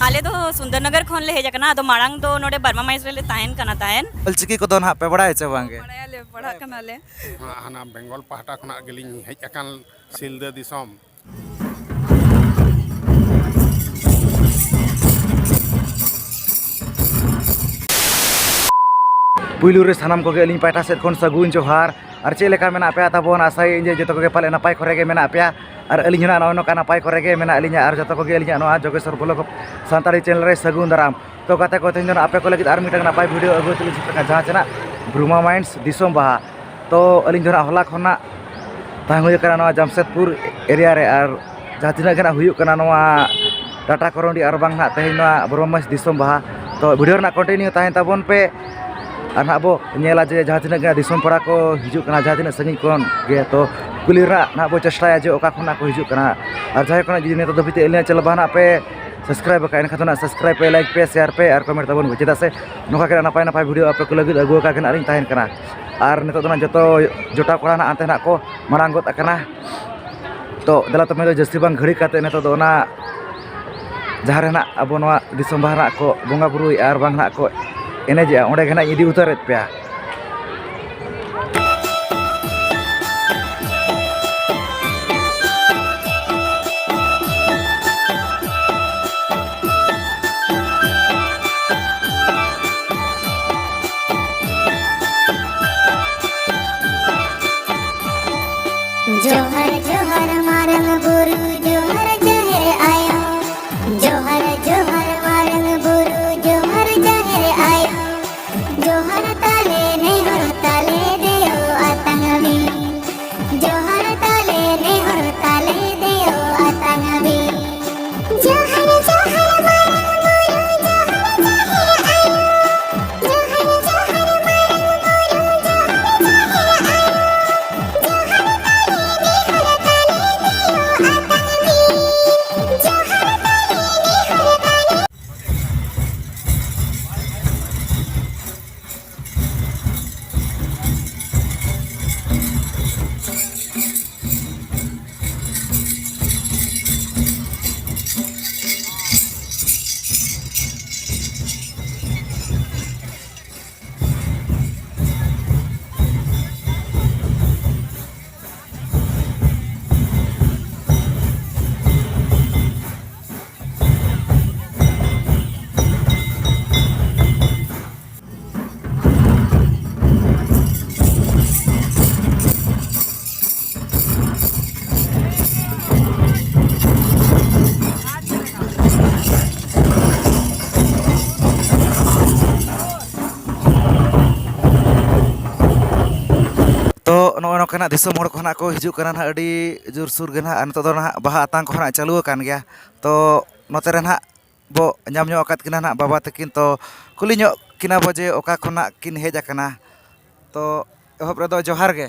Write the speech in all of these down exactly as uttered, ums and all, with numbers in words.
ᱟᱞᱮ ᱫᱚ ᱥᱩᱱᱫᱚᱨᱱᱚᱜᱚᱨ ᱠᱷᱚᱱ ᱞᱮ ᱦᱮᱡ ᱟᱠᱟᱱᱟ᱾ ᱟᱫᱚ ᱢᱟᱲᱟᱝ ᱫᱚ ᱱᱚᱰᱮ ᱵᱟᱨᱢᱟ ᱢᱟᱭᱤᱥ ᱨᱮᱞᱮ ᱛᱟᱦᱮᱱ ᱠᱟᱱᱟ ᱛᱟᱦᱮᱱ᱾ ᱚᱞᱪᱤᱠᱤ ᱠᱚᱫᱚ ᱱᱟᱦᱟᱜ ᱯᱮ ᱵᱟᱲᱟᱭᱟ ᱪᱮ ᱵᱟᱝᱜᱮ? ᱵᱟᱲᱟᱭᱟᱞᱮ, ᱯᱟᱲᱦᱟᱜ ᱠᱟᱱᱟᱞᱮ᱾ ᱦᱟᱱᱟ ᱵᱮᱝᱜᱚᱞ ᱯᱟᱦᱴᱟ ᱠᱷᱚᱱᱟᱜ ᱜᱮᱞᱤᱧ ᱦᱮᱡ ᱟᱠᱟᱱ ᱥᱤᱞᱫᱟᱹ ᱫᱤᱥᱚᱢ᱾ ᱯᱩᱭᱞᱩ ᱨᱮ ᱥᱟᱱᱟᱢ ᱠᱚᱜᱮ ᱟᱹᱞᱤᱧ ᱯᱟᱦᱴᱟ ᱥᱮᱫ ᱠᱷᱚᱱ ᱥᱟᱹᱜᱩᱱ ᱡᱚᱦᱟᱨ᱾ ᱟᱨ ᱪᱮᱫ ᱞᱮᱠᱟ ᱢᱮᱱᱟᱜ ᱯᱮᱭᱟ ᱛᱟᱵᱚᱱ? ᱟᱥᱟᱭᱟᱹᱧ ᱡᱮ ᱡᱚᱛᱚ ᱠᱚᱜᱮ ᱯᱟᱞᱮ ᱱᱟᱯᱟᱭ ᱠᱚᱨᱮ ᱜᱮ ᱢᱮᱱᱟᱜ ᱯᱮᱭᱟ᱾ ᱟᱨ ᱟᱹᱞᱤᱧ ᱦᱚᱸ ᱱᱟᱜ ᱱᱚᱜᱼᱚᱭ ᱱᱚᱝᱠᱟ ᱱᱟᱯᱟᱭ ᱠᱚᱨᱮ ᱜᱮ ᱢᱮᱱᱟᱜ ᱞᱤᱧᱟ᱾ ᱟᱨ ᱡᱚᱛᱚ ᱠᱚᱜᱮ ᱟᱹᱞᱤᱧᱟᱜ ᱱᱚᱣᱟ ᱡᱳᱜᱮᱥᱣᱚᱨ ᱵᱞᱚᱜ ᱥᱟᱱᱛᱟᱲᱤ ᱪᱮᱱᱮᱞ ᱨᱮ ᱥᱟᱹᱜᱩᱱ ᱫᱟᱨᱟᱢ᱾ ᱛᱚ ᱜᱟᱛᱮ ᱠᱚ, ᱛᱮᱦᱮᱧ ᱫᱚ ᱱᱟᱜ ᱟᱯᱮ ᱠᱚ ᱞᱟᱹᱜᱤᱫ ᱟᱨ ᱢᱤᱫᱴᱟᱝ ᱱᱟᱯᱟᱭ ᱵᱷᱤᱰᱤᱭᱳ ᱟᱹᱜᱩ ᱠᱟᱛᱮ ᱞᱤᱧ ᱥᱮᱴᱮᱨ ᱟᱠᱟᱱᱟ, ᱡᱟᱦᱟᱸ ᱪᱮ ᱱᱟᱜ ᱵᱨᱩᱢᱟ ᱢᱟᱭᱤᱱᱥ ᱫᱤᱥᱚᱢ ᱵᱟᱦᱟ᱾ ᱛᱚ ᱟᱹᱞᱤᱧ ᱫᱚ ᱱᱟᱜ ᱦᱚᱞᱟ ᱠᱷᱚᱱ ᱱᱟᱜ ᱛᱟᱦᱮᱸ ᱦᱩᱭ ᱟᱠᱟᱱᱟ ᱱᱚᱣᱟ ᱡᱟᱢᱥᱮᱫᱽᱯᱩᱨ ᱮᱨᱤᱭᱟ ᱨᱮ᱾ ᱟᱨ ᱡᱟᱦᱟᱸ ᱛᱤᱱᱟᱹᱜ ᱜᱮ ᱱᱟᱜ ᱦᱩᱭᱩᱜ ᱠᱟᱱᱟ ᱱᱚᱣᱟ ᱴᱟᱴᱟ ᱠᱚᱨᱚᱱᱰᱤ ᱟᱨ ᱵᱟᱝ ᱱᱟᱜ ᱛᱮᱦᱮᱧ ᱱᱚᱣᱟ ᱵᱨᱩᱢᱟ ᱢᱟᱭᱤᱱᱥ ᱫᱤᱥᱚᱢ ᱵᱟᱦᱟ᱾ ᱛᱚ ᱵᱷᱤᱰᱤᱭᱳ ᱨᱮᱱᱟᱜ ᱠᱚᱱᱴᱤᱱᱤᱭᱩ ᱛᱟᱦᱮᱱ ᱛᱟᱵᱚᱱ ᱯᱮ᱾ ᱟᱨ ᱱᱟᱜ ᱵᱚ ᱧᱮᱞᱟ ᱡᱮ ᱡᱟᱦᱟᱸ ᱛᱤᱱᱟᱹᱜ ᱜᱮ ᱫᱤᱥᱚᱢ ᱯᱟᱲᱟ ᱠᱚ ᱦᱤᱡᱩᱜ ᱠᱟᱱᱟ, ᱡᱟᱦᱟᱸ ᱛᱤᱱᱟᱹᱜ ᱥᱟᱺᱜᱤᱧ ᱠᱷᱚᱱ ᱜᱮ, ᱛᱚ ᱠᱩᱞᱤ ᱨᱮᱱᱟᱜ ᱱᱟᱜ ᱵᱚ ᱪᱮᱥᱴᱟᱭᱟ ᱡᱮ ᱚᱠᱟ ᱠᱷᱚᱱᱟᱜ ᱠᱚ ᱦᱤᱡᱩᱜ ᱠᱟᱱᱟ᱾ ᱟᱨ ᱡᱟᱦᱟᱸᱭ ᱠᱷᱚᱱᱟᱜ ᱡᱩᱫᱤ ᱱᱤᱛᱚᱜ ᱫᱷᱟᱹᱵᱤᱡ ᱛᱮ ᱟᱹᱞᱤᱧᱟᱜ ᱪᱮᱱᱮᱞ ᱵᱟᱝ ᱱᱟᱜ ᱯᱮ ᱥᱟᱵᱥᱠᱨᱟᱭᱤᱵ ᱟᱠᱟᱫ, ᱮᱱᱠᱷᱟᱱ ᱫᱚ ᱱᱟᱜ ᱥᱟᱵᱥᱠᱨᱟᱭᱤᱵ ᱯᱮ, ᱞᱟᱭᱤᱠ ᱯᱮ, ᱥᱮᱭᱟᱨ ᱯᱮ ᱟᱨ ᱠᱚᱢᱮᱱᱴ ᱛᱟᱵᱚᱱ ᱯᱮ, ᱪᱮᱫᱟᱜ ᱥᱮ ᱱᱚᱝᱠᱟ ᱜᱮ ᱱᱟᱯᱟᱭ ᱱᱟᱯᱟᱭ ᱵᱷᱤᱰᱤᱭᱳ ᱟᱯᱮ ᱠᱚ ᱞᱟᱹᱜᱤᱫ ᱟᱹᱜᱩ ᱟᱠᱟ ᱜᱮ ᱱᱟᱜ ᱞᱤᱧ ᱛᱟᱦᱮᱱ ᱠᱟᱱᱟ᱾ ᱟᱨ ᱱᱤᱛᱚᱜ ᱫᱚ ᱱᱟᱜ ᱡᱚᱛᱚ ᱡᱚᱴᱟᱣ ᱠᱚᱲᱟ ᱱᱟᱜ ᱦᱟᱱᱛᱮ ᱱᱟᱜ ᱠᱚ ᱢᱟᱲᱟᱝ ᱜᱚᱫ ᱟᱠᱟᱱᱟ᱾ ᱛᱚ ᱫᱮᱞᱟ ᱛᱚᱵᱮ ᱫᱚ ᱡᱟᱹᱥᱛᱤ ᱵᱟᱝ ᱜᱷᱟᱹᱲᱤ ᱠᱟᱛᱮ ᱱᱤᱛᱚᱜ ᱫᱚ ᱚᱱᱟ ᱡᱟᱦᱟᱸ ᱨᱮ ᱱᱟᱜ ᱟᱵᱚ ᱱᱚᱣᱟ ᱫᱤᱥᱚᱢ ᱵᱟᱦᱟ ᱱᱟᱜ ᱠᱚ ᱵᱚᱸᱜᱟ ᱵᱩᱨᱩᱭᱮᱫᱼᱟ ᱟᱨ ᱵᱟᱝ ᱱᱟᱜ ᱠᱚ ᱮᱱᱮᱡᱮᱜᱼᱟ, ᱚᱸᱰᱮ ᱜᱮ ᱱᱟᱜ ᱤᱧ ᱤᱫᱤ ᱩᱛᱟᱹᱨᱮᱫ ᱯᱮᱭᱟ᱾ ᱡᱚᱦᱟᱨ, ᱡᱚᱦᱟᱨ ᱢᱟᱨᱟᱝ ᱵᱩᱨᱩ, ᱡᱚᱦᱟᱨ ᱡᱟᱦᱮᱨ ᱟᱭᱳ᱾ ᱡᱚᱦᱟᱨ, ᱡᱚᱦᱟᱨ ᱢᱟᱨᱟᱝ ᱵᱩᱨᱩ, ᱡᱚᱦᱟᱨ ᱡᱟᱦᱮᱨ ᱟᱭᱳ᱾ ᱡᱚᱦᱟᱨ ᱛᱟᱞᱮ ᱠᱷᱚᱱᱟᱜ ᱫᱤᱥᱚᱢ ᱦᱚᱲ ᱠᱚ ᱱᱟᱦᱟᱜ ᱠᱚ ᱦᱤᱡᱩᱜ ᱠᱟᱱᱟ ᱱᱟᱦᱟᱜ ᱟᱹᱰᱤ ᱡᱳᱨᱥᱳᱨ ᱜᱮ ᱱᱟᱦᱟᱜ, ᱟᱨ ᱱᱤᱛᱚᱜ ᱫᱚ ᱱᱟᱦᱟᱜ ᱵᱟᱦᱟ ᱟᱛᱟᱝ ᱠᱚ ᱱᱟᱦᱟᱜ ᱪᱟᱹᱞᱩ ᱟᱠᱟᱱ ᱜᱮᱭᱟ᱾ ᱛᱚ ᱱᱚᱛᱮ ᱨᱮ ᱱᱟᱦᱟᱜ ᱵᱚ ᱧᱟᱢ ᱧᱚᱜ ᱟᱠᱟᱫ ᱠᱤᱱᱟ ᱱᱟᱦᱟᱜ ᱵᱟᱵᱟ ᱛᱟᱹᱠᱤᱱ, ᱛᱚ ᱠᱩᱞᱤ ᱧᱚᱜ ᱠᱤᱱᱟ ᱵᱚ ᱡᱮ ᱚᱠᱟ ᱠᱷᱚᱱᱟᱜ ᱠᱤᱱ ᱦᱮᱡ ᱟᱠᱟᱱᱟ᱾ ᱛᱚ ᱮᱦᱚᱵ ᱨᱮᱫᱚ ᱡᱚᱦᱟᱨ ᱜᱮ᱾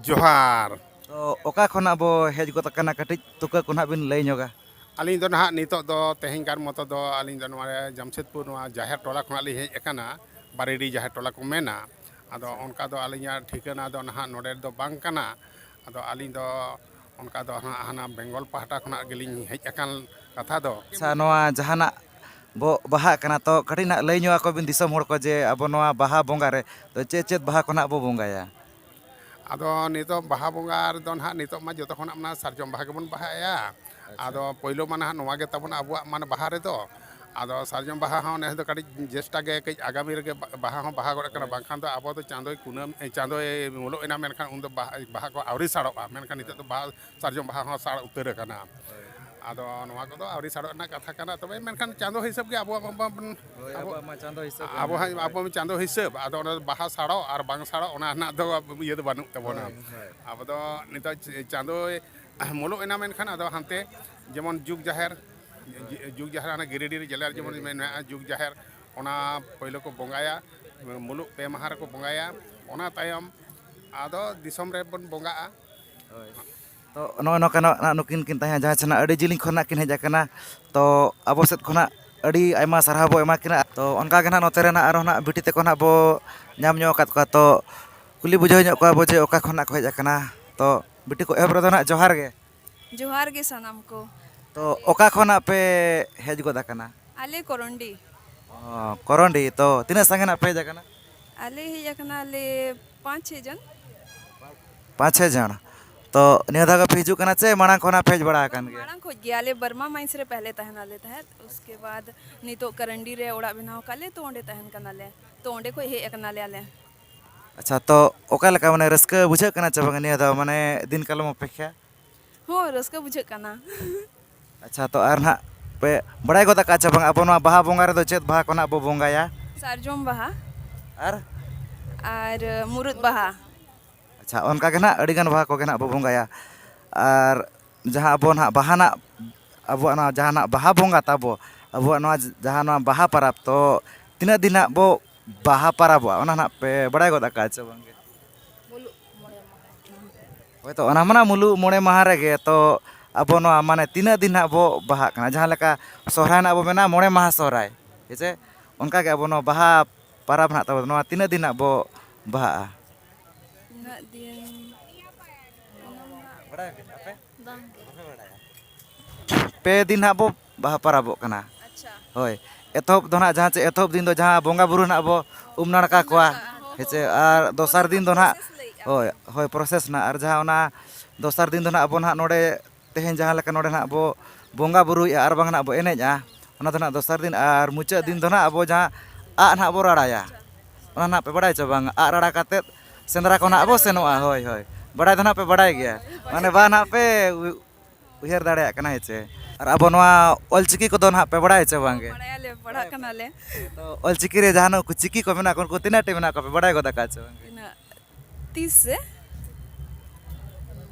ᱡᱚᱦᱟᱨ᱾ ᱛᱚ ᱚᱠᱟ ᱠᱷᱚᱱᱟᱜ ᱵᱚ ᱦᱮᱡ ᱜᱚᱫ ᱟᱠᱟᱱᱟ, ᱠᱟᱹᱴᱤᱡ ᱛᱩᱠᱟᱹ ᱠᱚ ᱱᱟᱦᱟᱜ ᱵᱤᱱ ᱞᱟᱹᱭ ᱧᱚᱜᱟ? ᱟᱹᱞᱤᱧ ᱫᱚ ᱱᱟᱦᱟᱜ ᱱᱤᱛᱚᱜ ᱫᱚ ᱛᱮᱦᱮᱧ ᱠᱟᱨ ᱢᱚᱛᱚ ᱫᱚ ᱟᱹᱞᱤᱧ ᱫᱚ ᱱᱚᱣᱟ ᱡᱟᱢᱥᱮᱫᱽᱯᱩᱨ ᱱᱚᱣᱟ ᱡᱟᱦᱮᱨ ᱴᱚᱞᱟ ᱠᱷᱚᱱᱟᱜ ᱞᱤᱧ ᱦᱮᱡ ᱟᱠᱟᱱᱟ, ᱵᱟᱨᱮᱰᱤ ᱡᱟᱦᱮᱨ ᱴᱚᱞᱟ ᱠᱚ ᱢᱮᱱᱟ᱾ ᱟᱫᱚ ᱚᱱᱠᱟ ᱫᱚ ᱟᱹᱞᱤᱧᱟᱜ ᱴᱷᱤᱠᱟᱹᱱᱟ ᱫᱚ ᱱᱟᱦᱟᱜ ᱱᱚᱰᱮ ᱫᱚ ᱵᱟᱝ ᱠᱟᱱᱟ᱾ ᱟᱫᱚ ᱟᱹᱞᱤᱧ ᱫᱚ ᱚᱱᱠᱟ ᱫᱚ ᱦᱟᱸᱜ ᱦᱟᱱᱟ ᱵᱮᱝᱜᱚᱞ ᱯᱟᱦᱴᱟ ᱠᱷᱚᱱᱟᱜ ᱜᱮᱞᱤᱧ ᱦᱮᱡ ᱟᱠᱟᱱ ᱠᱟᱛᱷᱟ ᱫᱚ᱾ ᱟᱪᱪᱷᱟ, ᱱᱚᱣᱟ ᱡᱟᱦᱟᱱᱟᱜ ᱵᱚ ᱵᱟᱦᱟᱜ ᱠᱟᱱᱟ, ᱛᱚ ᱠᱟᱹᱴᱤᱡ ᱱᱟᱜ ᱞᱟᱹᱭ ᱧᱚᱜ ᱟᱠᱚ ᱵᱤᱱ ᱫᱤᱥᱚᱢ ᱦᱚᱲ ᱠᱚ ᱡᱮ ᱟᱵᱚ ᱱᱚᱣᱟ ᱵᱟᱦᱟ ᱵᱚᱸᱜᱟ ᱨᱮ ᱫᱚ ᱪᱮᱫ ᱪᱮᱫ ᱵᱟᱦᱟ ᱠᱚ ᱱᱟᱜ ᱵᱚ ᱵᱚᱸᱜᱟᱭᱟ? ᱟᱫᱚ ᱱᱤᱛᱚᱜ ᱵᱟᱦᱟ ᱵᱚᱸᱜᱟ ᱨᱮᱫᱚ ᱱᱟᱦᱟᱜ ᱱᱤᱛᱚᱜ ᱢᱟ ᱡᱚᱛᱚ ᱠᱷᱚᱱᱟᱜ ᱢᱟ ᱥᱟᱨᱡᱚᱢ ᱵᱟᱦᱟ ᱜᱮᱵᱚᱱ ᱵᱟᱦᱟᱭᱟ᱾ ᱟᱫᱚ ᱯᱳᱭᱞᱳ ᱢᱟ ᱱᱟᱦᱟᱜ ᱱᱚᱣᱟ ᱜᱮ ᱛᱟᱵᱚᱱ ᱟᱵᱚᱣᱟᱜ ᱢᱟᱱᱮ ᱵᱟᱦᱟ ᱨᱮᱫᱚ᱾ ᱟᱫᱚ ᱥᱟᱨᱡᱚᱢ ᱵᱟᱦᱟ ᱦᱚᱸ ᱱᱮᱥ ᱫᱚ ᱠᱟᱹᱴᱤᱡ ᱪᱮᱥᱴᱟ ᱜᱮ ᱠᱟᱹᱡ ᱟᱜᱟᱢᱤ ᱨᱮᱜᱮ ᱵᱟ-, ᱵᱟᱦᱟ ᱦᱚᱸ ᱵᱟᱦᱟ ᱜᱚᱫ ᱠᱟᱱᱟ, ᱵᱟᱝᱠᱷᱟᱱ ᱫᱚ ᱟᱵᱚ ᱫᱚ ᱪᱟᱸᱫᱳᱭ ᱠᱩᱱᱟᱹᱢ, ᱮ, ᱪᱟᱸᱫᱳᱭ ᱢᱩᱞᱩᱜ ᱮᱱᱟ, ᱢᱮᱱᱠᱷᱟᱱ ᱩᱱᱫᱚ ᱵᱟᱦᱟ, ᱵᱟᱦᱟ ᱠᱚ ᱟᱹᱣᱨᱤ ᱥᱟᱲᱚᱜᱼᱟ, ᱢᱮᱱᱠᱷᱟᱱ ᱱᱤᱛᱚᱜ ᱫᱚ ᱵᱟᱦᱟ, ᱥᱟᱨᱡᱚᱢ ᱵᱟᱦᱟ ᱦᱚᱸ ᱥᱟᱲ ᱩᱛᱟᱹᱨ ᱟᱠᱟᱱᱟ᱾ ᱟᱫᱚ ᱱᱚᱣᱟ ᱠᱚᱫᱚ ᱟᱹᱣᱨᱤ ᱥᱟᱲᱚᱜ ᱨᱮᱱᱟᱜ ᱠᱟᱛᱷᱟ ᱠᱟᱱᱟ, ᱛᱚᱵᱮ ᱢᱮᱱᱠᱷᱟᱱ ᱪᱟᱸᱫᱳ ᱦᱤᱥᱟᱹᱵ ᱜᱮ ᱟᱵᱚᱣᱟᱜ ᱢᱟ ᱵᱚᱱ, ᱦᱳᱭ, ᱟᱵᱚ, ᱟᱵᱚᱣᱟᱜ ᱢᱟ ᱪᱟᱸᱫᱳ ᱦᱤᱥᱟᱹᱵ ᱜᱮ ᱟᱵᱚ ᱢᱮᱱᱟᱜᱼᱟ᱾ ᱦᱟᱸᱜ, ᱟᱵᱚ ᱪᱟᱸᱫᱳ ᱦᱤᱥᱟᱹᱵ, ᱟᱫᱚ ᱚᱱᱟ ᱵᱟᱦᱟ ᱥᱟᱲᱚᱜ ᱟᱨ ᱵᱟᱝ ᱥᱟᱲᱚᱜ ᱚᱱᱟ ᱨᱮᱱᱟᱜ ᱫᱚ ᱤᱭᱟᱹ ᱫᱚ ᱵᱟᱹᱱᱩᱜ ᱛᱟᱵᱚᱱᱟ᱾ ᱦᱳᱭ, ᱦᱳᱭ᱾ ᱟᱵᱚ ᱫᱚ ᱱᱤᱛᱚᱜ ᱪ-, ᱪᱟᱸᱫᱳᱭ ᱢᱩᱞᱩᱜ ᱮᱱᱟ, ᱢᱮᱱᱠᱷᱟᱱ ᱟᱫᱚ ᱦᱟᱱᱛᱮ ᱡᱮᱢᱚᱱ ᱡᱩᱜᱽ ᱡᱟᱦᱮᱨ, ᱡᱩᱜᱽ ᱡᱟᱦᱮᱨ ᱦᱟᱱᱟ ᱜᱤᱨᱤᱰᱤ ᱨᱮ ᱡᱮᱞᱟ ᱨᱮ ᱡᱮᱢᱚᱱ ᱢᱮᱱᱟᱜᱼᱟ, ᱡᱩᱜᱽ ᱡᱟᱦᱮᱨ, ᱚᱱᱟ ᱯᱳᱭᱞᱳ ᱠᱚ ᱵᱚᱸᱜᱟᱭᱟ, ᱢᱩᱞᱩᱜ ᱯᱮ ᱢᱟᱦᱟ ᱨᱮᱠᱚ ᱵᱚᱸᱜᱟᱭᱟ, ᱚᱱᱟ ᱛᱟᱭᱚᱢ ᱟᱫᱚ ᱫᱤᱥᱚᱢ ᱨᱮᱵᱚᱱ ᱵᱚᱸᱜᱟᱜᱼᱟ᱾ ᱦᱳᱭ᱾ ᱛᱚ ᱱᱚᱜᱼᱚᱭ ᱱᱚᱝᱠᱟ ᱱᱟᱜ ᱱᱩᱠᱤᱱ ᱠᱤᱱ ᱛᱟᱦᱮᱸ, ᱡᱟᱦᱟᱸᱭ ᱥᱮ ᱱᱟᱜ ᱟᱹᱰᱤ ᱡᱤᱞᱤᱧ ᱠᱷᱚᱱ ᱱᱟᱜ ᱠᱤᱱ ᱦᱮᱡ ᱟᱠᱟᱱᱟ, ᱛᱚ ᱟᱵᱚ ᱥᱮᱫ ᱠᱷᱚᱱᱟᱜ ᱟᱹᱰᱤ ᱟᱭᱢᱟ ᱥᱟᱨᱦᱟᱣ ᱵᱚ ᱮᱢᱟ ᱠᱤᱱᱟ᱾ ᱛᱚ ᱚᱱᱠᱟ ᱜᱮ ᱱᱟᱜ ᱱᱚᱛᱮ ᱨᱮ ᱱᱟᱜ ᱟᱨᱦᱚᱸ ᱱᱟᱜ ᱵᱤᱴᱤ ᱛᱟᱠᱚ ᱱᱟᱜ ᱵᱚ ᱧᱟᱢ ᱧᱚᱜ ᱟᱠᱟᱫ ᱠᱚᱣᱟ, ᱛᱚ ᱠᱩᱞᱤ ᱵᱩᱡᱷᱟᱹᱣ ᱧᱚᱜ ᱠᱚᱣᱟ ᱵᱚ ᱡᱮ ᱚᱠᱟ ᱠᱷᱚᱱᱟᱜ ᱠᱚ ᱦᱮᱡ ᱟᱠᱟᱱᱟ᱾ ᱛᱚ ᱵᱤᱴᱤ ᱠᱚ, ᱮᱦᱚᱵ ᱨᱮᱫᱚ ᱱᱟᱜ ᱡᱚᱦᱟᱨ ᱜᱮ᱾ ᱡᱚᱦᱟᱨ ᱜᱮ ᱥᱟᱱᱟᱢ ᱠᱚ᱾ ᱛᱚ ᱚᱠᱟ ᱠᱷᱚᱱᱟᱜ ᱯᱮ ᱦᱮᱡ ᱜᱚᱫ ᱟᱠᱟᱱᱟ? ᱟᱞᱮ ᱠᱚᱨᱚᱱᱰᱤ᱾ ᱚ, ᱠᱚᱨᱚᱱᱰᱤ᱾ ᱛᱚ ᱛᱤᱱᱟᱹᱜ ᱥᱟᱸᱜᱮ ᱱᱟᱜ ᱯᱮ ᱦᱮᱡ ᱟᱠᱟᱱᱟ? ᱟᱞᱮ ᱦᱮᱡ ᱟᱠᱟᱱᱟᱞᱮ ᱯᱟᱸᱪ ᱪᱷᱚᱭ ᱡᱚᱱ᱾ ᱯᱟᱸᱪ ᱪᱷᱚᱭ ᱡᱚᱱ᱾ ᱛᱚ ᱱᱤᱭᱟᱹ ᱫᱷᱟᱣ ᱜᱮ ᱯᱮ ᱦᱤᱡᱩᱜ ᱠᱟᱱᱟ ᱪᱮ ᱢᱟᱲᱟᱝ ᱠᱷᱚᱱᱟᱜ ᱯᱮ ᱦᱮᱡ ᱵᱟᱲᱟ ᱟᱠᱟᱱ ᱜᱮᱭᱟ? ᱢᱟᱲᱟᱝ ᱠᱷᱚᱡ ᱜᱮ, ᱟᱞᱮ ᱵᱟᱨᱢᱟ ᱢᱟᱭᱤᱱᱥ ᱨᱮ ᱯᱮᱦᱞᱮ ᱛᱟᱦᱮᱱᱟᱞᱮ ᱛᱟᱦᱮᱸᱫ, ᱩᱥᱠᱮ ᱵᱟᱫ ᱱᱤᱛᱚᱜ ᱠᱟᱨᱟᱱᱰᱤ ᱨᱮ ᱚᱲᱟᱜ ᱵᱮᱱᱟᱣ ᱟᱠᱟᱫ ᱞᱮ, ᱛᱚ ᱚᱸᱰᱮ ᱛᱟᱦᱮᱱ ᱠᱟᱱᱟᱞᱮ, ᱛᱚ ᱚᱸᱰᱮ ᱠᱷᱚᱡ ᱦᱮᱡ ᱟᱠᱟᱱᱟᱞᱮ ᱟᱞᱮ᱾ ᱟᱪᱪᱷᱟ, ᱛᱚ ᱚᱠᱟ ᱞᱮᱠᱟ ᱢᱟᱱᱮ ᱨᱟᱹᱥᱠᱟᱹ ᱵᱩᱡᱷᱟᱹᱜ ᱠᱟᱱᱟ ᱪᱮ ᱵᱟᱝ ᱱᱤᱭᱟᱹ ᱫᱷᱟᱣ, ᱢᱟᱱᱮ ᱫᱤᱱ ᱠᱟᱞᱚᱢ ᱚᱯᱮᱠᱷᱟ? ᱦᱚᱸ, ᱨᱟᱹᱥᱠᱟᱹ ᱵᱩᱡᱷᱟᱹᱜ ᱠᱟᱱᱟ᱾ ᱟᱪᱪᱷᱟ, ᱛᱚ ᱟᱨ ᱱᱟᱦᱟᱜ ᱯᱮ ᱵᱟᱲᱟᱭ ᱜᱚᱫ ᱟᱠᱟᱫ ᱪᱮ ᱵᱟᱝ ᱟᱵᱚ ᱱᱚᱣᱟ ᱵᱟᱦᱟ ᱵᱚᱸᱜᱟ ᱨᱮᱫᱚ ᱪᱮᱫ ᱵᱟᱦᱟ ᱠᱚ ᱱᱟᱦᱟᱜ ᱵᱚ ᱵᱚᱸᱜᱟᱭᱟ? ᱥᱟᱨᱡᱚᱢ ᱵᱟᱦᱟ᱾ ᱟᱨ? ᱟᱨ ᱢᱩᱨᱩᱫ ᱵᱟᱦᱟ᱾ ᱟᱪᱪᱷᱟ, ᱚᱱᱠᱟ ᱜᱮ ᱱᱟᱦᱟᱜ ᱟᱹᱰᱤᱜᱟᱱ ᱵᱟᱦᱟ ᱠᱚᱜᱮ ᱱᱟᱦᱟᱜ ᱵᱚ ᱵᱚᱸᱜᱟᱭᱟ᱾ ᱟᱨ ᱡᱟᱦᱟᱸ ᱟᱵᱚ ᱱᱟᱦᱟᱜ ᱵᱟᱦᱟ ᱱᱟᱜ, ᱟᱵᱚᱣᱟᱜ ᱱᱚᱣᱟ ᱡᱟᱦᱟᱸ ᱱᱟᱜ ᱵᱟᱦᱟ ᱵᱚᱸᱜᱟ ᱛᱟᱵᱚ, ᱟᱵᱚᱣᱟᱜ ᱱᱚᱣᱟ ᱡᱟᱦᱟᱸ ᱱᱚᱣᱟ ᱵᱟᱦᱟ ᱯᱟᱨᱟᱵᱽ, ᱛᱚ ᱛᱤᱱᱟᱹᱜ ᱫᱤᱱ ᱱᱟᱜ ᱵᱚ ᱵᱟᱦᱟ ᱯᱟᱨᱟᱵᱚᱜᱼᱟ, ᱚᱱᱟ ᱱᱟᱜ ᱯᱮ ᱵᱟᱲᱟᱭ ᱜᱚᱫ ᱟᱠᱟᱫᱼᱟ ᱪᱮ ᱵᱟᱝᱜᱮ? ᱦᱳᱭ, ᱛᱚ ᱚᱱᱟ ᱢᱟ ᱱᱟᱜ ᱢᱩᱞᱩᱜ ᱢᱚᱬᱮ ᱢᱟᱦᱟ ᱨᱮᱜᱮ, ᱛᱚ ᱟᱵᱚ ᱱᱚᱣᱟ ᱢᱟᱱᱮ ᱛᱤᱱᱟᱹᱜ ᱫᱤᱱ ᱱᱟᱜ ᱵᱚ ᱵᱟᱦᱟᱜ ᱠᱟᱱᱟ? ᱡᱟᱦᱟᱸ ᱞᱮᱠᱟ ᱥᱚᱦᱨᱟᱭ ᱱᱟᱜ ᱵᱚ ᱢᱮᱱᱟ ᱢᱚᱬᱮ ᱢᱟᱦᱟ ᱥᱚᱦᱨᱟᱭ, ᱦᱮᱸ ᱥᱮ? ᱚᱱᱠᱟ ᱜᱮ ᱟᱵᱚ ᱱᱚᱣᱟ ᱵᱟᱦᱟ ᱯᱟᱨᱟᱵᱽ ᱱᱟᱜ ᱛᱟᱵᱚ, ᱱᱚᱣᱟ ᱛᱤᱱᱟᱹᱜ ᱫᱤᱱ ᱱᱟᱜ ᱵᱚ ᱵᱟᱦᱟᱜᱼᱟ? ᱛᱤᱱᱟᱹᱜ ᱫᱤᱱ? ᱵᱟᱲᱟᱭᱟᱯᱮ ᱟᱯᱮ? ᱵᱟᱝ ᱜᱮ᱾ ᱵᱟᱯᱮ ᱵᱟᱲᱟᱭᱟ? ᱯᱮ ᱫᱤᱱ ᱦᱟᱸᱜ ᱵᱚ ᱵᱟᱦᱟ ᱯᱟᱨᱟᱵᱚᱜ ᱠᱟᱱᱟ᱾ ᱟᱪᱪᱷᱟ᱾ ᱦᱳᱭ, ᱮᱛᱚᱦᱚᱵ ᱫᱚ ᱱᱟᱦᱟᱜ ᱡᱟᱦᱟᱸ ᱪᱮ ᱮᱛᱚᱦᱚᱵ ᱫᱤᱱ ᱫᱚ ᱡᱟᱦᱟᱸ ᱵᱚᱸᱜᱟ ᱵᱩᱨᱩ ᱱᱟᱦᱟᱜ ᱵᱚ ᱩᱢ ᱱᱟᱲᱠᱟ ᱠᱚᱣᱟ, ᱩᱢ ᱱᱟᱲᱠᱟ, ᱦᱳᱭ᱾ ᱦᱮᱸ ᱪᱮ? ᱟᱨ ᱫᱚᱥᱟᱨ ᱫᱤᱱ ᱫᱚ ᱱᱟᱦᱟᱜ, process ᱞᱟᱹᱭᱮᱜᱼᱟ᱾ ᱦᱳᱭ, ᱦᱳᱭ, process ᱱᱟᱦᱟᱜ᱾ ᱟᱨ ᱡᱟᱦᱟᱸ ᱚᱱᱟ ᱫᱚᱥᱟᱨ ᱫᱤᱱ ᱫᱚ ᱱᱟᱦᱟᱜ ᱟᱵᱚ ᱱᱟᱦᱟᱜ ᱱᱚᱰᱮ ᱛᱮᱦᱮᱧ ᱡᱟᱦᱟᱸ ᱞᱮᱠᱟ ᱱᱚᱰᱮ ᱱᱟᱦᱟᱜ ᱵᱚ ᱵᱚᱸᱜᱟ ᱵᱩᱨᱩᱭᱮᱫᱼᱟ ᱟᱨ ᱵᱟᱝ ᱱᱟᱦᱟᱜ ᱵᱚ ᱮᱱᱮᱡᱼᱟ, ᱚᱱᱟ ᱫᱚ ᱱᱟᱦᱟᱜ ᱫᱚᱥᱟᱨ ᱫᱤᱱ᱾ ᱟᱨ ᱢᱩᱪᱟᱹᱫ ᱫᱤᱱ ᱫᱚ ᱱᱟᱦᱟᱜ ᱟᱵᱚ ᱡᱟᱦᱟᱸ ᱟᱜ ᱱᱟᱦᱟᱜ ᱵᱚ ᱨᱟᱲᱟᱭᱟ, ᱚᱱᱟ ᱱᱟᱦᱟᱜ ᱯᱮ ᱵᱟᱲᱟᱭ ᱪᱮ ᱵᱟᱝ? ᱟᱜ ᱨᱟᱲᱟ ᱠᱟᱛᱮᱫ ᱥᱮᱸᱫᱽᱨᱟ ᱠᱚ ᱱᱟᱦᱟᱜ ᱵᱚ ᱥᱮᱱᱚᱜᱼᱟ᱾ ᱦᱳᱭ, ᱦᱳᱭ, ᱵᱟᱲᱟᱭ ᱫᱚ ᱱᱟᱦᱟᱜ ᱯᱮ ᱵᱟᱲᱟᱭ ᱜᱮᱭᱟ, ᱢᱟᱱᱮ ᱵᱟ ᱱᱟᱦᱟᱜ ᱯᱮ ᱩ-, ᱩᱭᱦᱟᱹᱨ ᱫᱟᱲᱮᱭᱟᱜ ᱠᱟᱱᱟ, ᱦᱮᱸ ᱪᱮ? ᱟᱨ ᱟᱵᱚ ᱱᱚᱣᱟ ᱚᱞᱪᱤᱠᱤ ᱠᱚᱫᱚ ᱱᱟᱦᱟᱜ ᱯᱮ ᱵᱟᱲᱟᱭᱟ ᱪᱮ ᱵᱟᱝ ᱜᱮ? ᱵᱟᱲᱟᱭᱟᱞᱮ, ᱯᱟᱲᱦᱟᱜ ᱠᱟᱱᱟᱞᱮ᱾ ᱛᱚ ᱚᱞᱪᱤᱠᱤ ᱨᱮ ᱡᱟᱦᱟᱱᱟᱜ ᱠᱚ ᱪᱤᱠᱤ ᱠᱚ ᱢᱮᱱᱟᱜ ᱠᱚ, ᱩᱱᱠᱩ ᱛᱤᱱᱟᱹᱜ ᱴᱤ ᱢᱮᱱᱟᱜ ᱠᱚᱣᱟ, ᱯᱮ ᱵᱟᱲᱟᱭ ᱜᱚᱫ ᱟᱠᱟᱫ ᱪᱮ ᱵᱟᱝ ᱜᱮ? ᱛᱤᱱᱟᱹᱜ? ᱛᱤᱥ ᱥᱮ?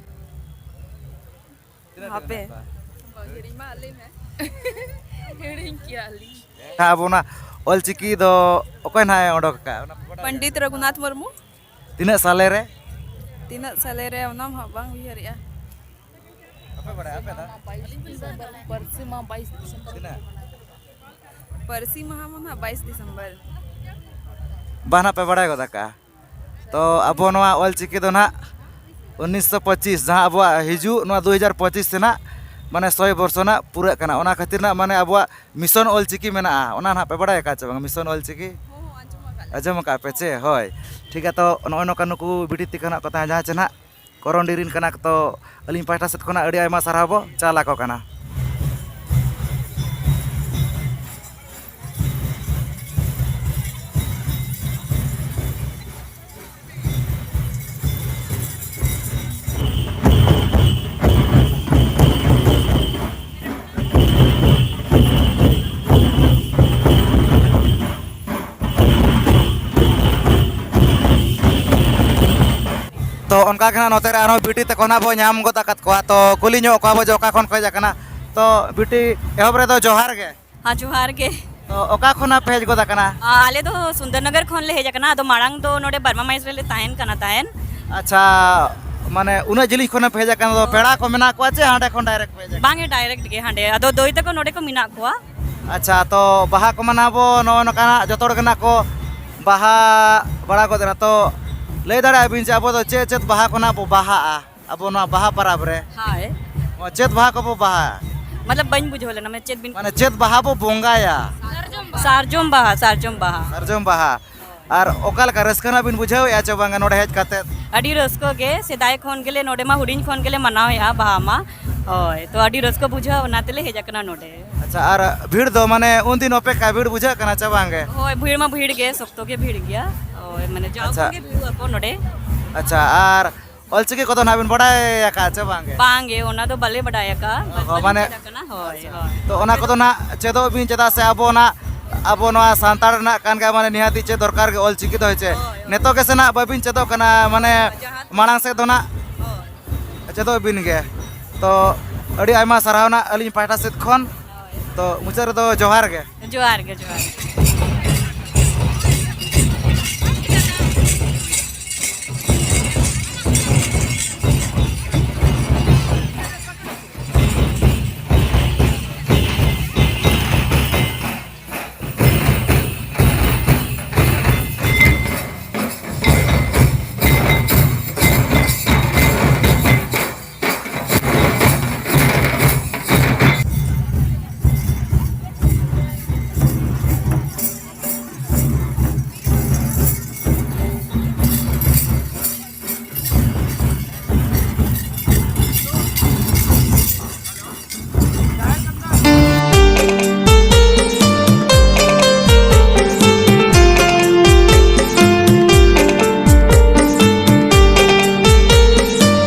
ᱛᱤᱱᱟᱹᱜ ᱴᱤ ᱦᱟᱯᱮ᱾ ᱢᱮᱱᱟᱜ ᱠᱚᱣᱟ? ᱦᱤᱲᱤᱧ ᱢᱟ ᱞᱟᱹᱭ ᱢᱮ᱾ ᱦᱤᱲᱤᱧ ᱠᱮᱜᱼᱟ ᱞᱤᱧ᱾ ᱦᱮᱸ, ᱟᱵᱚ ᱚᱱᱟ ᱚᱞᱪᱤᱠᱤ ᱫᱚ ᱚᱠᱚᱭ ᱱᱟᱦᱟᱜ ᱮ ᱚᱰᱚᱠ ᱟᱠᱟᱫ? ᱚᱱᱟ ᱯᱮ ᱵᱟᱲᱟᱭ ᱯᱚᱱᱰᱤᱛ ᱜᱮᱭᱟ? ᱨᱚᱜᱷᱩᱱᱟᱛᱷ ᱢᱩᱨᱢᱩ᱾ ᱛᱤᱱᱟᱹᱜ ᱥᱟᱞᱮ ᱨᱮ? ᱛᱤᱱᱟᱹᱜ ᱥᱟᱞᱮ ᱨᱮ, ᱚᱱᱟ ᱢᱟ ᱦᱟᱸᱜ ᱵᱟᱝ ᱩᱭᱦᱟᱹᱨᱮᱜᱼᱟ᱾ ᱵᱟᱯᱮ ᱵᱟᱲᱟᱭᱟ ᱟᱯᱮ ᱫᱚ? ᱯᱟᱹᱨᱥᱤ ᱢᱟᱦᱟ ᱵᱟᱭᱤᱥ ᱰᱤᱥᱮᱢᱵᱚᱨ᱾ ᱛᱤᱱᱟᱹᱜ? ᱯᱟᱹᱨᱥᱤ ᱢᱟᱦᱟ ᱢᱟ ᱱᱟᱦᱟᱜ ᱵᱟᱭᱤᱥ ᱰᱤᱥᱮᱢᱵᱚᱨ᱾ ᱵᱟ ᱱᱟᱦᱟᱜ ᱯᱮ ᱵᱟᱲᱟᱭ ᱜᱚᱫ ᱟᱠᱟᱜᱼᱟ᱾ ᱛᱚ ᱟᱵᱚ ᱱᱚᱣᱟ ᱚᱞᱪᱤᱠᱤ ᱫᱚ ᱱᱟᱦᱟᱜ ᱩᱱᱤᱥᱥᱚ ᱯᱚᱸᱪᱤᱥ, ᱡᱟᱦᱟᱸ ᱟᱵᱚᱣᱟᱜ ᱦᱤᱡᱩᱜ ᱱᱚᱣᱟ ᱫᱩ ᱦᱟᱡᱟᱨ ᱯᱚᱸᱪᱤᱥ ᱨᱮᱱᱟᱜ ᱢᱟᱱᱮ ᱥᱚᱭ ᱵᱚᱨᱥᱚ ᱱᱟᱜ ᱯᱩᱨᱟᱹᱜ ᱠᱟᱱᱟ᱾ ᱚᱱᱟ ᱠᱷᱟᱹᱛᱤᱨ ᱱᱟᱜ ᱢᱟᱱᱮ ᱟᱵᱚᱣᱟᱜ ᱢᱤᱥᱚᱱ ᱚᱞᱪᱤᱠᱤ ᱢᱮᱱᱟᱜᱼᱟ, ᱚᱱᱟ ᱱᱟᱦᱟᱜ ᱯᱮ ᱵᱟᱲᱟᱭ ᱟᱠᱟᱫ ᱪᱮ ᱵᱟᱝ? ᱢᱤᱥᱚᱱ ᱚᱞᱪᱤᱠᱤ? ᱦᱚᱸ, ᱦᱚᱸ, ᱟᱸᱡᱚᱢ ᱟᱠᱟᱫ ᱞᱮ᱾ ᱟᱸᱡᱚᱢ ᱟᱠᱟᱫ ᱯᱮ ᱪᱮ? ᱦᱳᱭ, ᱴᱷᱤᱠ ᱜᱮᱭᱟ᱾ ᱛᱚ ᱱᱚᱜᱼᱚᱭ ᱱᱚᱝᱠᱟ ᱱᱩᱠᱩ ᱵᱤᱴᱤ ᱛᱟᱠᱚ ᱱᱟᱜ ᱠᱚ ᱛᱟᱦᱮᱸ, ᱡᱟᱦᱟᱸ ᱪᱮ ᱱᱟᱜ ᱠᱚᱨᱚᱱᱰᱤ ᱨᱤᱱ ᱠᱟᱱᱟ ᱠᱚ, ᱛᱚ ᱟᱹᱞᱤᱧ ᱯᱟᱦᱴᱟ ᱥᱮᱫ ᱠᱷᱚᱱᱟᱜ ᱟᱹᱰᱤ ᱟᱭᱢᱟ ᱥᱟᱨᱦᱟᱣ ᱵᱚ ᱪᱟᱞ ᱟᱠᱚ ᱠᱟᱱᱟ᱾ ᱛᱚ ᱚᱱᱠᱟ ᱜᱮ ᱱᱟᱜ ᱱᱚᱛᱮ ᱨᱮ ᱟᱨᱦᱚᱸ ᱵᱤᱴᱤ ᱛᱟᱠᱚ ᱱᱟᱜ ᱵᱚ ᱧᱟᱢ ᱜᱚᱫ ᱟᱠᱟᱫ ᱠᱚᱣᱟ, ᱛᱚ ᱠᱩᱞᱤ ᱧᱚᱜ ᱠᱚᱣᱟ ᱵᱚ ᱡᱮ ᱚᱠᱟ ᱠᱷᱚᱱ ᱠᱚ ᱦᱮᱡ ᱟᱠᱟᱱᱟ᱾ ᱛᱚ ᱵᱤᱴᱤ, ᱮᱦᱚᱵ ᱨᱮᱫᱚ ᱡᱚᱦᱟᱨ ᱜᱮ᱾ ᱦᱮᱸ, ᱡᱚᱦᱟᱨ ᱜᱮ᱾ ᱛᱚ ᱚᱠᱟ ᱠᱷᱚᱱᱟᱜ ᱯᱮ ᱦᱮᱡ ᱜᱚᱫ ᱟᱠᱟᱱᱟ? ᱟ, ᱟᱞᱮ ᱫᱚ ᱥᱩᱱᱫᱚᱨᱱᱚᱜᱚᱨ ᱠᱷᱚᱱ ᱞᱮ ᱦᱮᱡ ᱟᱠᱟᱱᱟ, ᱟᱫᱚ ᱢᱟᱲᱟᱝ ᱫᱚ ᱱᱚᱰᱮ ᱵᱟᱨᱢᱟ ᱢᱟᱭᱤᱥ ᱨᱮᱞᱮ ᱛᱟᱦᱮᱱ ᱠᱟᱱᱟ ᱛᱟᱦᱮᱱ᱾ ᱟᱪᱪᱷᱟ, ᱢᱟᱱᱮ ᱩᱱᱟᱹᱜ ᱡᱤᱞᱤᱧ ᱠᱷᱚᱱ ᱯᱮ ᱦᱮᱡ ᱟᱠᱟᱱᱟ, ᱟᱫᱚ ᱯᱮᱲᱟ ᱠᱚ ᱢᱮᱱᱟᱜ ᱠᱚᱣᱟ ᱪᱮ ᱦᱟᱸᱰᱮ ᱠᱷᱚᱱ ᱰᱟᱭᱨᱮᱠᱴ ᱯᱮ ᱦᱮᱡ ᱟᱠᱟᱱᱟ? ᱵᱟᱝ ᱜᱮ, ᱰᱟᱭᱨᱮᱠᱴ ᱜᱮ ᱦᱟᱸᱰᱮ, ᱟᱫᱚ ᱫᱟᱹᱭ ᱛᱟᱠᱚ ᱱᱚᱰᱮ ᱠᱚ ᱢᱮᱱᱟᱜ ᱠᱚᱣᱟ᱾ ᱟᱪᱪᱷᱟ, ᱛᱚ ᱵᱟᱦᱟ ᱠᱚ ᱢᱟᱱᱟᱣ ᱵᱚ ᱱᱚᱜᱼᱚ ᱱᱚᱝᱠᱟᱱᱟᱜ ᱡᱚᱛᱚ ᱦᱚᱲ ᱜᱮ ᱱᱟᱜ ᱠᱚ ᱵᱟᱦᱟ ᱵᱟᱲᱟ ᱜᱚᱫ ᱮᱱᱟ, ᱛᱚ ᱞᱟᱹᱭ ᱫᱟᱲᱮᱭᱟᱜᱼᱟ ᱵᱤᱱ ᱡᱮ ᱟᱵᱚ ᱫᱚ ᱪᱮᱫ ᱪᱮᱫ ᱵᱟᱦᱟ ᱠᱚ ᱱᱟᱜ ᱵᱚ ᱵᱟᱦᱟᱜᱼᱟ ᱟᱵᱚ ᱱᱚᱣᱟ ᱵᱟᱦᱟ ᱯᱚᱨᱚᱵᱽ ᱨᱮ? ᱦᱳᱭ᱾ ᱚ, ᱪᱮᱫ ᱵᱟᱦᱟ ᱠᱚᱵᱚ ᱵᱟᱦᱟᱜᱼᱟ? ᱢᱚᱛᱞᱚᱵ ᱵᱟᱹᱧ ᱵᱩᱡᱷᱟᱹᱣ ᱞᱮᱱᱟ, ᱢᱟᱱᱮ ᱪᱮᱫ ᱵᱤᱱ ᱢᱟᱱᱮ ᱪᱮᱫ ᱵᱟᱦᱟ ᱵᱚ ᱵᱚᱸᱜᱟᱭᱟ? ᱥᱟᱨᱡᱚᱢ ᱵᱟᱦᱟ, ᱥᱟᱨᱡᱚᱢ ᱵᱟᱦᱟ᱾ ᱥᱟᱨᱡᱚᱢ ᱵᱟᱦᱟ᱾ ᱟᱨ ᱚᱠᱟ ᱞᱮᱠᱟ ᱨᱟᱹᱥᱠᱟᱹ ᱱᱟᱜ ᱵᱤᱱ ᱵᱩᱡᱷᱟᱹᱣᱮᱫᱼᱟ ᱪᱮ ᱵᱟᱝᱟ ᱱᱚᱰᱮ ᱦᱮᱡ ᱠᱟᱛᱮᱫ? ᱟᱹᱰᱤ ᱨᱟᱹᱥᱠᱟᱹ ᱜᱮ, ᱥᱮᱫᱟᱭ ᱠᱷᱚᱱ ᱜᱮᱞᱮ, ᱱᱚᱰᱮ ᱢᱟ ᱦᱩᱰᱤᱧ ᱠᱷᱚᱱ ᱜᱮᱞᱮ ᱢᱟᱱᱟᱣᱮᱫᱼᱟ ᱵᱟᱦᱟ ᱢᱟ᱾ ᱦᱳᱭ, ᱛᱚ ᱟᱹᱰᱤ ᱨᱟᱹᱥᱠᱟᱹ ᱵᱩᱡᱷᱟᱹᱣ, ᱚᱱᱟ ᱛᱮᱞᱮ ᱦᱮᱡ ᱟᱠᱟᱱᱟ ᱱᱚᱰᱮ᱾ ᱟᱪᱪᱷᱟ, ᱟᱨ ᱵᱷᱤᱲ ᱫᱚ ᱢᱟᱱᱮ ᱩᱱᱫᱤᱱ ᱚᱯᱮᱠᱠᱷᱟ ᱵᱷᱤᱲ ᱵᱩᱡᱷᱟᱹᱜ ᱠᱟᱱᱟ ᱪᱮ ᱵᱟᱝ ᱜᱮ? ᱦᱳᱭ, ᱵᱷᱤᱲ ᱢᱟ ᱵᱷᱤᱲ ᱜᱮ, ᱥᱚᱠᱛᱚ ᱜᱮ ᱵᱷᱤᱲ ᱜᱮᱭᱟ᱾ ᱦᱳᱭ, ᱢᱟᱱᱮ ᱡᱟᱣ ᱟᱪᱪᱷᱟ᱾ ᱠᱷᱚᱱ ᱜᱮ ᱵᱷᱤᱲᱚᱜ ᱟᱠᱚ ᱱᱚᱰᱮ᱾ ᱟᱪᱪᱷᱟ, ᱟᱨ ᱚᱞᱪᱤᱠᱤ ᱠᱚᱫᱚ ᱱᱟᱜ ᱵᱤᱱ ᱵᱟᱰᱟᱭ ᱟᱠᱟᱫᱼᱟ ᱪᱮ ᱵᱟᱝ ᱜᱮ? ᱵᱟᱝ ᱜᱮ, ᱚᱱᱟ ᱫᱚ ᱵᱟᱞᱮ ᱵᱟᱰᱟᱭ ᱟᱠᱟᱫᱼᱟ᱾ ᱚ, ᱵᱟᱹᱞᱤᱧ ᱢᱟᱱᱮ ᱪᱮᱫ ᱟᱠᱟᱱᱟ᱾ ᱦᱳᱭ, ᱦᱳᱭ᱾ ᱛᱚ ᱚᱱᱟ ᱠᱚᱫᱚ ᱱᱟᱜ ᱪᱮᱫᱚᱜ ᱵᱤᱱ, ᱪᱮᱫᱟᱜ ᱥᱮ ᱟᱵᱚ ᱱᱟᱜ, ᱟᱵᱚ ᱱᱚᱣᱟ ᱥᱟᱱᱛᱟᱲ ᱨᱮᱱᱟᱜ ᱠᱟᱱ ᱜᱮᱭᱟ, ᱢᱟᱱᱮ ᱱᱤᱦᱟᱹᱛᱤ ᱪᱮᱫ ᱫᱚᱨᱠᱟᱨ ᱜᱮ ᱚᱞᱪᱤᱠᱤ ᱫᱚ, ᱦᱮᱸ ᱪᱮ? ᱦᱳᱭ, ᱦᱳᱭ᱾ ᱱᱤᱛᱚᱜ ᱜᱮ ᱥᱮ ᱱᱟᱜ ᱵᱟᱹᱵᱤᱱ ᱪᱮᱫᱚᱜ ᱠᱟᱱᱟ, ᱢᱟᱱᱮ ᱦᱳᱭ, ᱡᱟᱦᱟᱸ ᱢᱟᱲᱟᱝ ᱥᱮᱫ ᱫᱚ ᱱᱟᱜ ᱦᱳᱭ᱾ ᱪᱮᱫᱚᱜ ᱵᱤᱱ ᱜᱮ᱾ ᱛᱚ ᱟᱹᱰᱤ ᱟᱭᱢᱟ ᱥᱟᱨᱦᱟᱣ ᱱᱟᱜ ᱟᱹᱞᱤᱧ ᱯᱟᱦᱴᱟ ᱥᱮᱫ ᱠᱷᱚᱱ᱾ ᱦᱳᱭ᱾ ᱛᱚ ᱢᱩᱪᱟᱹᱫ ᱨᱮᱫᱚ ᱡᱚᱦᱟᱨ ᱜᱮ᱾ ᱡᱚᱦᱟᱨ ᱜᱮ, ᱡᱚᱦᱟᱨ ᱜᱮ᱾